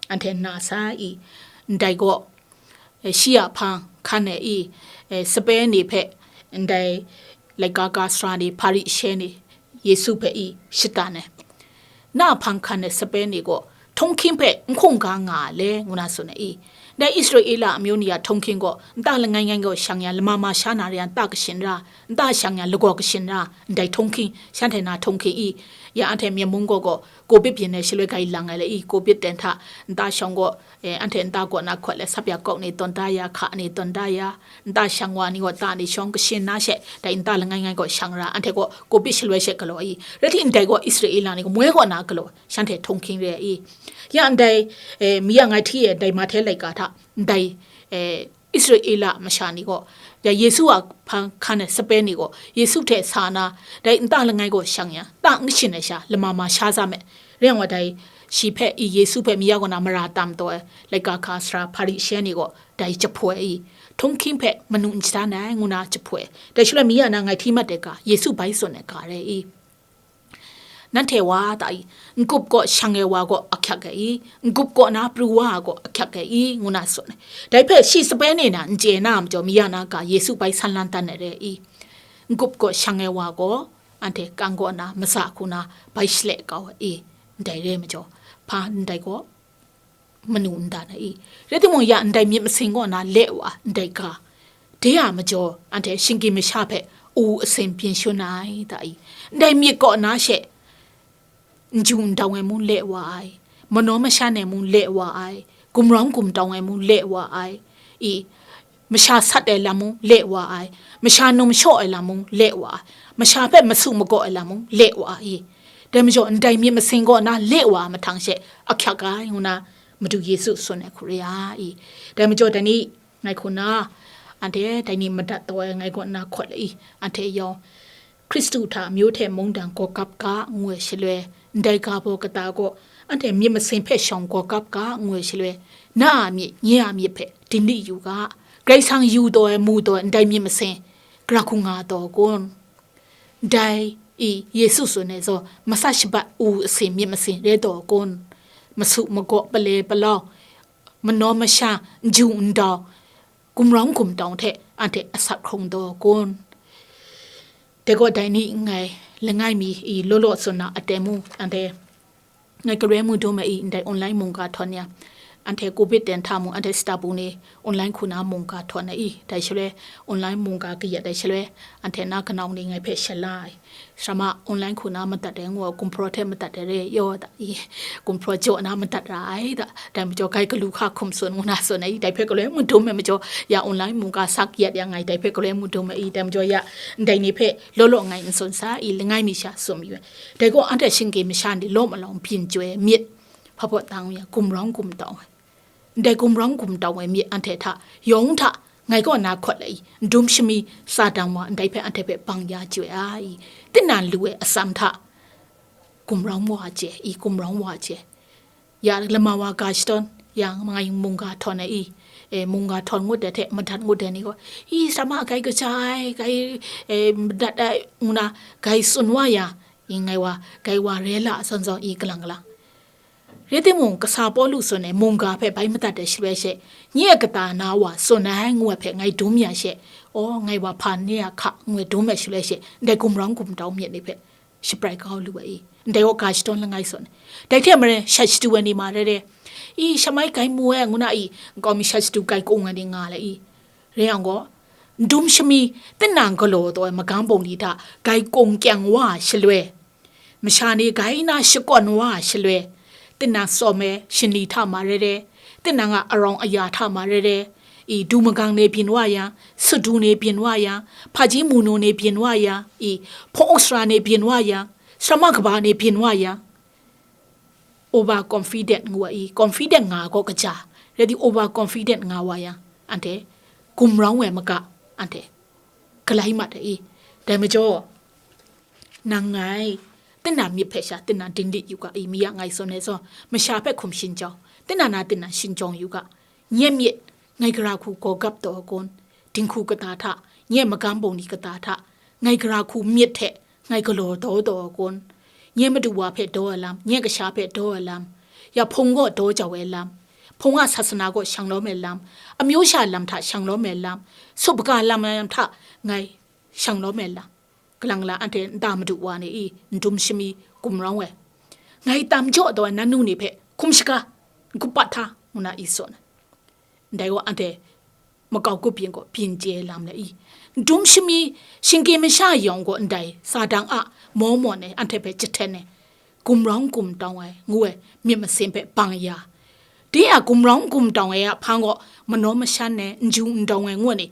အန်ထဲနာဆါ ii, ဒိုင်ကို အဲ ရှီယဖန်းခါနဲ့ ii, အဲ စပဲနေဖက် ဒိုင် လိုက်ကာကာစရာနေ ဖာရိရှဲနေ ယေရှုဖက် ii, ရှစ်တန်နဲ့ နဖန်းခါနဲ့ စပဲနေကို ထုံးခင်းဖက် ခုံကါငါလဲ ငုနာဆိုနေ ii, ဒိုင် အစ္စရေလအမျိုးနေရ ထုံးခင်းကို အတလငိုင်းငိုင်းကို ရှံရ လမမရှါနာရ အတကရှင်ရ အတရှံရ လကောကရှင်ရ ဒိုင်ထုံးခင်း ရှမ်းထဲနာထုံးခင်း ii, ရအန်ထဲမျက်မုံးကိုကို ကိုဗစ်ပြင်နဲ့ ရှလွဲကင်လံ ငါလဲ ii, ကိုဗစ်တန်ထ အတရှောင်ကို အဲ အန်ထဲအတကောနာခွက်လဲ ဆပ်ပြကောက်နေ တွန်တရ ခါနေ တွန်တရ အတရှံဝါနီကို တနေရှောင်ကရှင်နာရှက် ဒိုင်အတလငိုင်းငိုင်းကို ရှံရ အန်ထဲကို ကိုဗစ်ရှလွဲရှက်ကလော် ii, ရတိန်ဒိုင်ကို အစ္စရေလနေကို မွဲကိုနာကလော် ရှမ်းထဲထုံးခင်းရဲ ii, ရန်ဒိုင် အဲ မီးရငါထီးရဲ့ ဒိုင်မထဲလိုက်ကာထ ဒိုင် အဲ အစ္စရေလမရှါနီကို ရယေရှုအဖန်းခါနဲ့ စပဲနေကို ယေရှုထဲဆါနာ ဒိုင်အတလငိုင်းကို ရှံရ တငရှင်နဲ့ရှါ လမမရှါစားမဲ့ ရန်ဝဒိုင် ရှီဖက် ii, ယေရှုဖက် မီးရကိုနာ မရာတမ်တော့ လိုက်ကာကာစရာ ဖာရိရှဲနေကို ဒိုင်ကျဖွဲ့ ii, ထုံးခင်းဖက် မနုန်ချားနိုင် ငုနာကျဖွဲ့ ဒိုင်ရှလွဲမီးရနာ ငိုင်ထီးမှတ်တဲ့က ယေရှုဘိုင်းစွန်နဲ့ကရဲ ii, နန်ထဲဝါတ ii, ငကုပ်ကို ရှံငယ်ဝါကို အချက်ခဲ ii, ငကုပ်ကိုနာ ပရူဝါကို အချက်ခဲ ii, ငုနာစွန်နဲ့ ဒိုင်ဖက် ရှီစပဲနေနာ အင်ကျဲနာမကျော် မီးရနာက ယေရှုဘိုင်းဆန်လန်တန်နဲ့ရဲ ii, ငကုပ်ကို ရှံငယ်ဝါကို အန်ထဲကံကိုနာ မစခုနာ ဘိုင်းရှလဲကော ii, ဒိုင်ရဲမကျော် ဖာဒိုင်ကို မနုန်ဒါနာ ii, ရဲတိမုံရ ဒိုင်မျက်မစင်ကိုနာ လဲဝါ ဒိုင်က တဲရမကျော် အန်ထဲ ရှင်ကင်မရှါဖက် အူအစင်ပြင်ရှုံးနိုင်တ ii, ဒိုင်မျက်ကိုနာရှက် အင်ကျူအင်တောင်ဝဲမူလဲဝါ ii, မနောမရှါနဲ့မူလဲဝါ ii, ဂုံရောင်းဂုံတောင်ဝဲမူလဲဝါ ii, ii, မရှါဆတ်တဲ့လမ်းမူလဲဝါ ii, မရှါနုံရှော့အလမ်းမူလဲဝါ ii, မရှါဖက်မဆုမကော့အလမ်းမူလဲဝါ ii, တဲမကျော် ဒိုင်မျက်မစင်ကိုနာ လဲဝါမထင်ရှက် အချက်ကိုင်းငုနာ မတူယေရှုစွန်နဲ့ခူရရ ii, တဲမကျော် တနည်း ငိုင်ခုနာ အန်ထဲ ဒိုင်နီမတတ်တော့ ငိုင်ကိုနာခွက်လ ii, အန်ထဲယောင် ခရစ်တုထမျိုးထဲမုန်တန်ကောကပ်ကငွေရှလွဲ ဒိုင်ကာဘောကတာကို အန်ထဲမျက်မစင်ဖက်ရှောင်ကောကပ်ကငွေရှလွဲ နာအမြစ်ညေအမြစ်ဖက်တင်းလိယူက ဂရိတ်ဆန်းယူတော့မူတော့ ဒိုင်မျက်မစင် ကြခုငါတော့ကွန်း ဒိုင် ii, ယေရှုစွန်နဲ့ဇော် မဆရှဘတ်အူအစင်မျက်မစင်ရဲတော့ကွန်း မဆုမကော့ပလဲပလောင် မနောမရှါ အင်ကျူအင်တောင် ဂုံရောင်းဂုံတောင်ထဲ အန်ထဲအစက်ခုံတော့ကွန်း တဲကော့ဒိုင်နီငိုင် လငိုင်မီ ii, လောလောစွန်နာအတဲမူ အန်ထဲ ငိုင်ကရဲမူဒိုမဲ ii, ဒိုင် online မုံကါထော်ညာ အန်ထဲ ကိုဗစ်တန်ထမူ အန်ထဲ စတပူနေ online ခုနာမုံကါထော်နေ ii, ဒိုင်ရှလွဲ online မုံကါကရက်ဒိုင်ရှလွဲ အန်ထဲနာကနောင်နေ ငိုင်ဖက်ရှလာ ii, စမ online ခုနာမတတ်တဲ့ငို့ ကွန်ပျူတာထဲမတတ်တဲ့ရဲရော့တ ii, ကွန်ပျူတာကြော်နာမတတ်ရ ii, တ ဒိုင်မကျော် ဂိုင်ကလူခါခုမ်စွန်ငုနာစွန် ii, ဒိုင်ဖက်ကလွဲမူဒိုမဲမကျော် ရ online မုံကါစက်ရက်ရ ငိုင်ဒိုင်ဖက်ကလွဲမူဒိုမဲ ii, ဒိုင်မကျော်ရ ဒိုင်နီဖက် လောလောငိုင်စွန်စား ii, လငိုင်မီရှါစွန်မီဝဲ ဒိုင်ကောအန်ထဲရှင်ကင်မရှါနီ လောမလောင်ပြင်ကျွဲမြစ် ဖဖော့တန်ဝဲ ဂုံရောင်းဂုံတောင်ဝဲ ဒိုင်ဂုံရောင်းဂုံတောင်ဝဲမြစ်အန်ထဲထ ယောင်ထ ငိုင်ကောနာခွက်လ ii, ဒုံရှမီ စာတန်ဝါ ဒိုင်ဖက်အန်ထဲဖက်ပင်ရကျွဲ ii, တင်းနန်လူဝဲအစမ်ထ ဂုံရောင်းဝါကျဲ ii, ဂုံရောင်းဝါကျဲ ရလမဝါဂါရှတွန် ရ ငိုင်မုံကါထော်နေ ii, အဲ မုံကါထော်ငုတ်တဲ့ထဲ မတတ်ငုတ်တဲ့နီကို ii, စမဂိုင်ကကြိုင် ဂိုင် အဲ မတတ်ငုနာ ဂိုင်စွန်ဝါရ ii, ငိုင်ဝါ ဂိုင်ဝါရဲလအစွန်စွန် ii, ကလင်ကလင် ရဲတိမုံ ကဆာပေါလုစွန်နဲ့ မုံကါဖက်ဘိုင်မတတ်တဲ့ရှလွဲရှဲ ညေအကတာနာဝါစွန်နိုင်ငွေဖက်ငိုင်ဒုံးမြရှဲ အော် ငိုင်ဝါဖာနေအခငွေဒုံးမဲ့ရှလွဲရှဲ ဒိုင်ဂုံရောင်းဂုံတောင်မြစ်နေဖက် ရှပရိုက်ကောလူဝဲ ii, ဒိုင်ဝါဂါရှတွန်လငိုင်စွန် ဒိုင်ထဲမရဲ ရှက်ရှတူဝဲနေမှာရဲရဲ ii, ရှမိုင်းဂိုင်မူဝဲငုနာ ii, ကောင်းမီရှက်ရှတူဂိုင်ကုံဝဲနေငါလဲ ii, ရဲအောင်ကို ဒုံးရှမီ တင်းနန်ကလော်တော့မကန်းပုံလီတာ ဂိုင်ကုံကြံဝါရှလွဲ မရှါနေဂိုင်နာရှကွန်ဝါရှလွဲ tinang sawm ai shinli hta ma rai rai, tinang a arawng aya hta ma rai rai, i, du magang ni byin wa yang, sut du ni byin wa yang, hpaji mu nu ni byin wa yang, i, hpawng sara ni byin wa yang, sarama kaba ni byin wa yang, over confident ngu wa i, confident nga gaw kaja, rai di over confident nga wa yang, anhte gumrawng ai maga, anhte galai mat ai i. Dai majaw, nang ngai, tinang myit hpe sha, tinang dinglit yu ga i, mi ya ngai tsun ai zawn, masha hpe hkum shin jau, tinang na tinang shin jawng yu ga, nye myit, ngai gara hku gaw gap taw ai kun, dinghku kata hta, nye magam bungli kata hta, ngai gara hku myit hte, ngai galaw daw taw ai kun, nye madu wa hpe daw ai lam, nye kasha hpe daw ai lam, ya hpung gaw daw jau ai lam, hpung a sasana gaw shang lawm ai lam, amyu sha lam hta shang lawm ai lam, sup ga lam ai hta ngai shang lawm ai lam, kalang la anhte nta madu wa ni i, n dum shami gumrawng ai, ngai tam jaw taw ai nannu ni hpe hkum shaga, n kup pat hta, ngu na i tsun ai. Ndai gaw anhte makau kup byin gaw byin chye lam le i, n dum shami shinggyim masha yawng gaw ndai Satan a maw mawn e anhte hpe jahten e, gumrawng gumtawng ai ngu ai myit masin hpe bang ya. De a gumrawng gumtawng ai a hpang gaw manaw mashan ai, n ju n dawng ai ngu ai ni,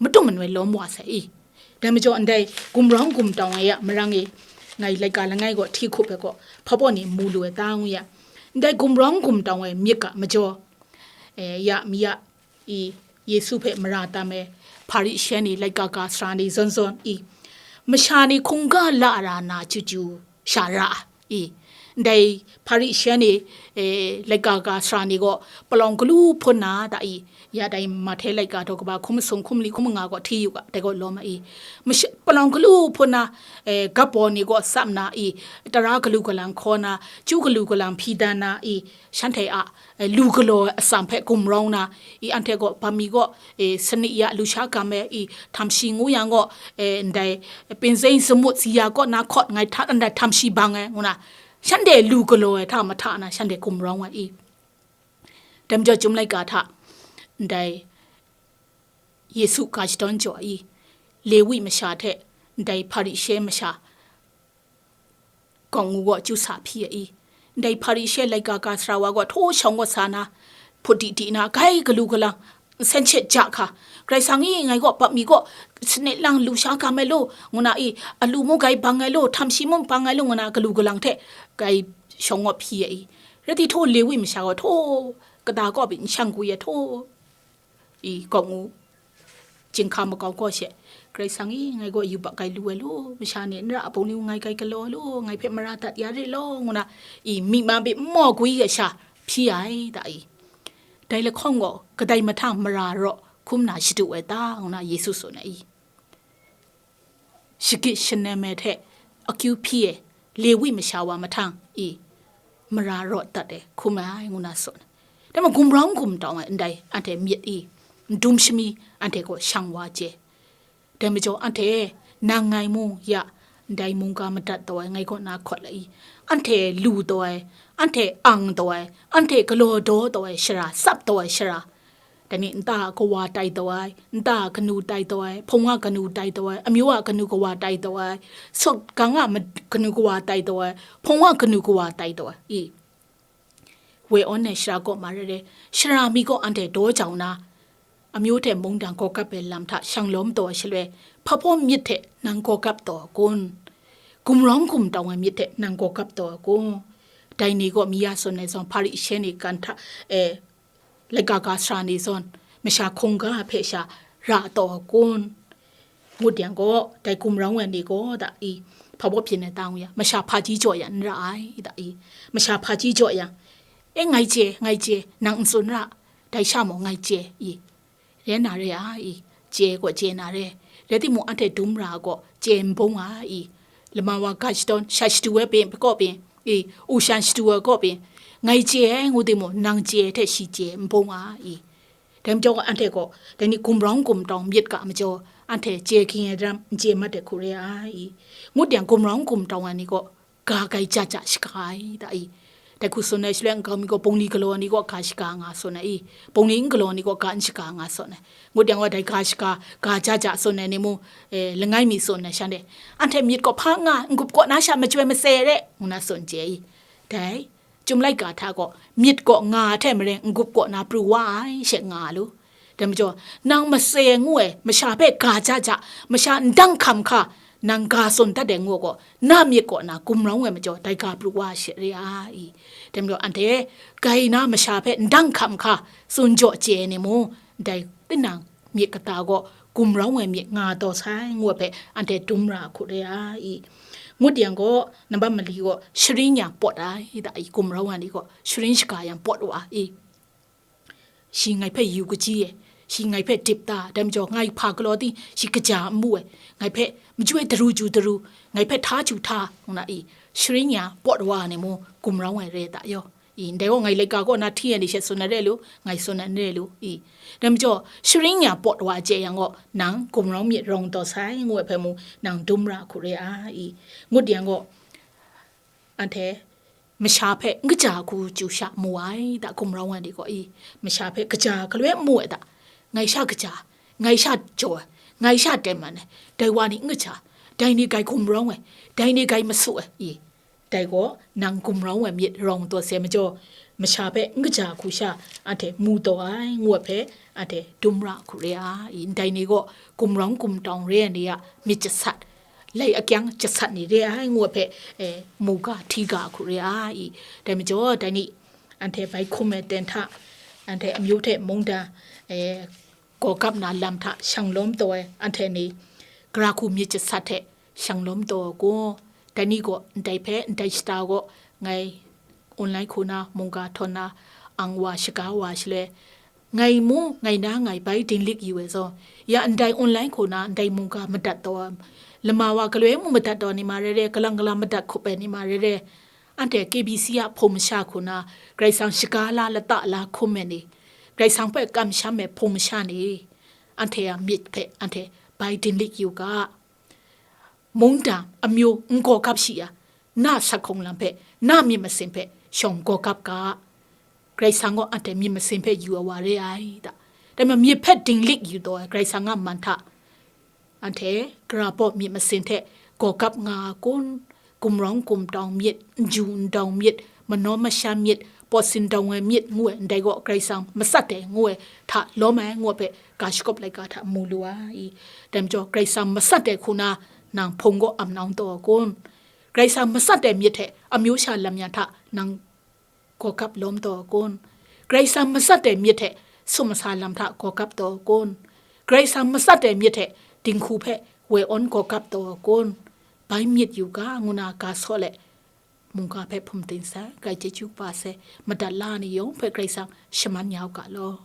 matum manoi lawm wa sai i. Dai majaw ndai gumrawng gumtawng ai a marang e, ngai laika langai gaw hti hkup ai gaw hpa baw ni mu lu ai ta ngu ya. Ndai gumrawng gumtawng ai myit ga majaw, e, ya mi ya i, Yesu hpe mara tam ai Hparishe ni, laika ga sara ni zawn zawn i, masha ni hkungga la ra na chyu chyu sha ra ai i. Ndai Hparishe ni, e, laika ga sara ni gaw palawng galu hpun na da i, ya dai Mahte laika daw kaba hkum masum hkum li hkum manga gaw hti yu ga, dai gaw lawm ai i. Masha, palawng galu hpun na, e, gap baw ni gaw tsap na i, tara galu galang hkaw na, chyu galu galang hpyi dan na i, shanhte a, e, lu galaw ai atsam hpe gumrawng na, i, anhte gaw, bami gaw, e, sani ya lusha gam ai, i, htam shi ngu yang gaw, e, ndai, pinzeng zamut si ya kaw na hkawt ngai hta ndai htam shi bang ai, ngu na, shanhte lu galaw ai hta mahta na, shanhte gumrawng ai, i. Dai majaw, Chyum laika hta, ndai, Yesu ga shadawn jaw ai, Lewi masha hte, ndai Hparishe masha, gaw ngu gaw chyu sa hpyi ai i. Ndai Hparishe laika ga sara wa gaw htaw shawng gaw sa na, hput di di na, gai galu galang, nsen shet ja hka, Karai Kasang i, ngai gaw bap mi gaw sanit lang lu sha gam ai law, ngu na i, alu mu gai bang ai law, htam shi mu bang ai law, ngu na galu galang hte gai shawng gaw hpyi ai i. Rai di htaw Lewi masha gaw htaw kata kaw pyi n shang ku ya htaw i, gaw ngu, jinghka makau kaw she, Karai Kasang i, ngai gaw yubak gai lu ai law, masha ni n ra a bungli ngai gai galaw ai law, ngai hpe mara dat ya re law, ngu na, i, myi ma hpe n maw gwi ai sha hpyi ai da i. Dai lahkawng gaw kadai mahtang mara raw hkum na shadu ai ta, ngu na Yesu tsun ai i. Shagit shanem ai hte akyu hpyi ai Lewi masha wa mahtang i, mara rawt dat ai hkum ai, ngu na tsun. Dai majaw gumrawng gumtawng ai ndai anhte myit i, n dum shami anhte gaw shang wa chye. Dai majaw anhte, nang ngai mung ya, ndai mungga madat taw ai ngai kaw na hkawt la i, anhte lu taw ai, anhte ang taw ai, anhte galaw daw taw ai shara, tsap taw ai shara, dai ni nta a kawa tai taw ai, nta a kanu tai taw ai, hpung a kanu tai taw ai, amyu a kanu kawa tai taw ai, sut gang a ma-, kanu kawa tai taw ai, hpung a kanu kawa tai taw ai, i. Woi awn ai shara kaw ma rai rai, shara mi kaw anhte daw jau na, amyu hte mungdan gaw gap ai lam hta shang lawm taw ai shaloi, hpa baw myit hte nang gaw gap taw ai kun? Gumrawng gumtawng ai myit hte nang gaw gap taw ai kun? Dai ni gaw mi ya tsun ai zawn, Hparishe ni kan hta, e, laika ga sara ni zawn, masha hkungga hpe sha ra taw ai kun? Ngut yang gaw, dai gumrawng ai ni gaw da i, hpa baw byin ai ta ngu yang, masha hpaji jaw yang n ra ai da i, masha hpaji jaw yang, e, ngai chye, ngai chye, nang n tsun ra, dai sha mung ngai chye i, rai na re ai i, chye gaw chye na re, rai timung anhte dum ra gaw chye n bung ai i, lama wa ga shadawn, sha shadu ai pyi kaw pyi, i, u shan shadu ai kaw pyi, ngai chye ai ngu timung, nang chye ai hte shi chye n bung ai i. Dai majaw anhte gaw, dai ni gumrawng gumtawng myit ga majaw, anhte chye hkying ai daram n chye mat ai hku re ai i. Ngut yang gumrawng gumtawng ai ni gaw, ga gai ja ja shaga ai da i. Dai hku tsun ai shaloi, nkau mi gaw, bungli galaw ai ni gaw ga shaga nga tsun ai i, bungli n galaw ai ni gaw ga n shaga nga tsun ai. Ngut yang gaw, dai ga shaga, ga ja ja tsun ai ni mung, e, langai mi tsun ai shanhte, anhte myit gaw hpa nga, n-gup kaw na sha machyoi masai re, ngu na tsun chye i. Dai, Chyum laika hta gaw, myit kaw nga ai hte maren, n-gup kaw na pru wa ai she nga lu. Dai majaw, nang matse ai ngu ai, masha hpe ga ja ja, masha ndang hkam hka, nang ga tsun dat ai ngu ai gaw, na myit kaw na gumrawng ai majaw, dai ga pru wa ai she re ai. Dai majaw, anhte gai na masha hpe ndang hkam hka, tsun jaw chye ai ni mung, dai tinang myit kata gaw gumrawng ai myit nga taw sai ngu ai hpe, anhte dum ra hku re ai. Ngut yang gaw, nambat mali gaw, sharin yang pawt ai da i, gumrawng ai ni gaw, sharin shaga yang pawt wa i. Shi ngai hpe yu kaji ai, shi ngai hpe dip ta, dai majaw ngai hpa galaw ting shi kaja n mu ai, ngai hpe majoi daru ju daru, ngai hpe hta ju hta, ngu na i, sharin ya pawt wa ai ni mung gumrawng ai re ta yaw. I, ndai gaw ngai laika kaw na hti ai ni she tsun ai re lu, ngai tsun ai n re lu, i. Dai majaw, sharin ya pawt wa ai chye yang gaw, nang gumrawng myit rawng taw sai ngu ai hpe mung, nang dum ra hku re ai, i. Ngut yang gaw, anhte masha hpe n kaja hku chyu sha mu ai da, gumrawng ai ni gaw i, masha hpe kaja galoi mu ai da, ngai sha kaja, ngai sha jaw ai, ngai sha tengman ai, dai wa ni n kaja, dai ni gai gumrawng ai, dai ni gai masu ai, i, dai gaw nang gumrawng ai myit rawng taw sai majaw, masha hpe n kaja hku sha anhte mu taw ai ngu ai hpe, anhte dum ra hku re ai, i, ndai ni gaw gumrawng gumtawng re ai ni a myit jasat, lai akyang jasat ni re ai ngu ai hpe, e, mu ga hti ga hku re ai, i. Dai majaw, dai ni, anhte bai hkum ai ten hta, anhte amyu hte mungdan, e, gaw gap na lam hta shang lawm taw ai, anhte ni, gara hku myit jasat hte shang lawm taw ai gaw, dai ni gaw ndai hpe, ndai shata gaw, ngai online hku na mungga htawn na ang wa shaga wa shaloi, ngai mung, ngai na ngai bai dinglik yu ai zawn, ya ndai online hku na ndai mungga madat taw ai, lama wa galoi mung madat taw ni ma rai rai, kalang kalang madat hkup ai ni ma rai rai, anhte K B C a hpung masha hku na, Karai Kasang shaga la lata la hkum ai ni, Karai Kasang hpe kamsham ai hpung masha ni, anhte a myit hpe anhte bai dinglik yu ga. Mungdan amyu n gaw gap shi ya, na sat hkawng lam hpe, na myit masin hpe shawng gaw gap ga. Karai Kasang gaw anhte myit masin hpe yu ai wa re ai da. Dai ma myit hpe dinglik yu taw ai Karai Kasang a man hta, anhte gara baw myit masin hte gaw gap nga a kun, gumrawng gumtawng myit, n ju n dawng myit, manaw masha myit, pawt sindawng ai myit ngu ai, ndai gaw Karai Kasang matsat ai ngu ai hta lawm ai ngu ai hpe, ga shakawp laika hta mu lu ai. Dai majaw, Karai Kasang matsat ai hku na nang hpung gaw am nawng taw ai kun? Karai Kasang matsat ai myit hte amyu sha lam ya hta nang gaw gap lawm taw ai kun? Karai Kasang matsat ai myit hte sum masa lam hta gaw gap taw ai kun? Karai Kasang matsat ai myit hte dinghku hpe woi awn gaw gap taw ai kun? Bai myit yu ga, ngu na ga saw let, mungga hpe hpum ting sai, grai chyeju kaba sai, madat la ni yawng hpe Karai Kasang shaman ya u ga law.